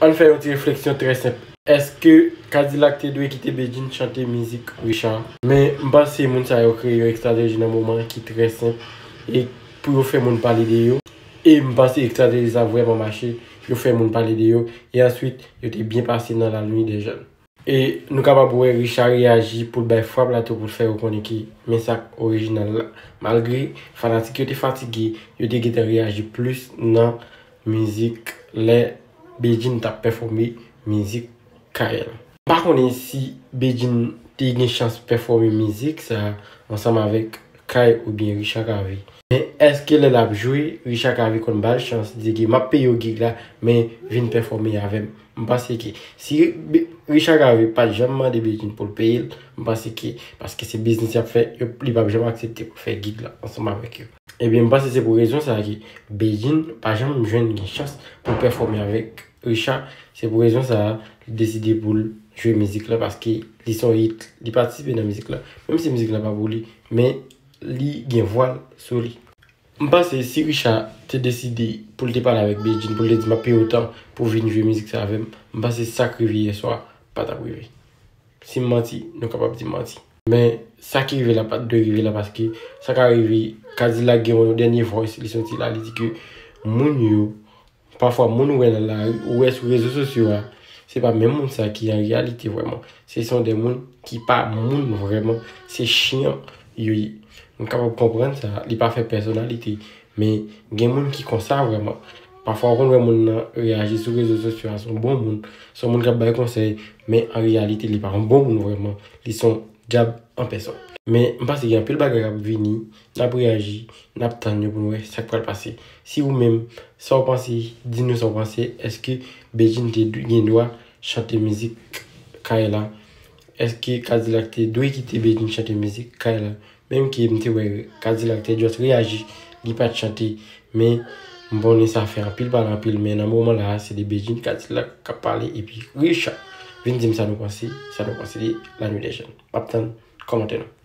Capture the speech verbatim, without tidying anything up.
Ann fè yon ti refleksyon trè senp. Èske Kadilak te dwe kite Bedjine chante mizik Richard? Men m panse moun sa yo kreye yon estrateji nan moman ki trè senp e pou yo fè moun pale de yo. E m panse estrateji sa vrèman mache. Yo fè moun pale de yo. E answit, yo te byen pase nan La Nuit des Jeunes. E nou kapab wè Richard reyaji pou l bay frap la tou pou l fè yo konnen ki men sa k orijinal la. Malgre fanatik yo te fatige, yo te gentan reyaji plis nan mizik lè Bedjine t ap pèfòme mizik Kay la. M pa konnen si Bedjine te gen chans pèfòme mizik sa ansanm avèk Kay oubyen Richard Cavé. Men èske lè l ap jwe, Richard Cavé konn ba l chans, di ke m ap peye w gig la, men vin pèfòme avè m? M panse ke si Be- Richard Cavé pa t janm mande Bedjine pou l peye l, m panse ke, paske se biznis y ap fè, yo- li p ap janm aksepte pou l fè gig la ansanm avèk yo. Ebyen, m panse se pou rezon sa a ke Bedjine pa janm jwenn gen chans pou l pèfòme avèk Richard. Se pou rezon sa a, li deside pou l jwe mizik la, paske li se yon hit, li patisipe nan mizik la. Menm si mizik la pa pou li, men li gen vwa l sou li. M panse si Richard te deside pou l te pale avèk Bedjine, pou l te di, "M ap peye w tan pou w vin jwe mizik sa avè m," m panse sa k rive yè swa pa t ap rive. Si m manti, nou kapab di m manti. Men sa ki rive la pa t dwe rive la, paske sa ka rive, Kadilak gen yon dènye voice li soti la, li di ke moun yo, pafwa moun ou wè nan lari, ou wè sou rezo sosyo a, se pa menm moun sa ki an reyalite vrèman. Se son de moun ki pa moun vrèman, se chen yo ye. Nou kapab konprann sa, li pa fè pèsonalite, men gen moun ki konsa vrèman. Pafwa ou konn wè moun nan reyaji sou rezo sosyo a, se yon bon moun, se yon moun k ap bay konsèy, men an reyalite li pa yon bon moun vrèman, li se yon dyab an pèsòn. Men m panse gen anpil bagay k ap vini, n ap reyaji, n ap tann yo pou n wè sa k pral pase. Si ou menm, sa w panse, di nou sa w panse, èske Bedjine te dwe- gen dwa chante mizik Kay la? Èske Kadilak te dwe kite Bedjine chante mizik Kay la? Menm ke m te wè Kadilak te just reyaji, li pa t chante, men m konnen sa fè anpil pale anpil, men nan moman la a, se de Bedjine, Kadilak k ap pale, epi Richard. Vin di m sa nou panse, sa nou panse de La Nuit des Jeunes. M ap tann kòmantè nou.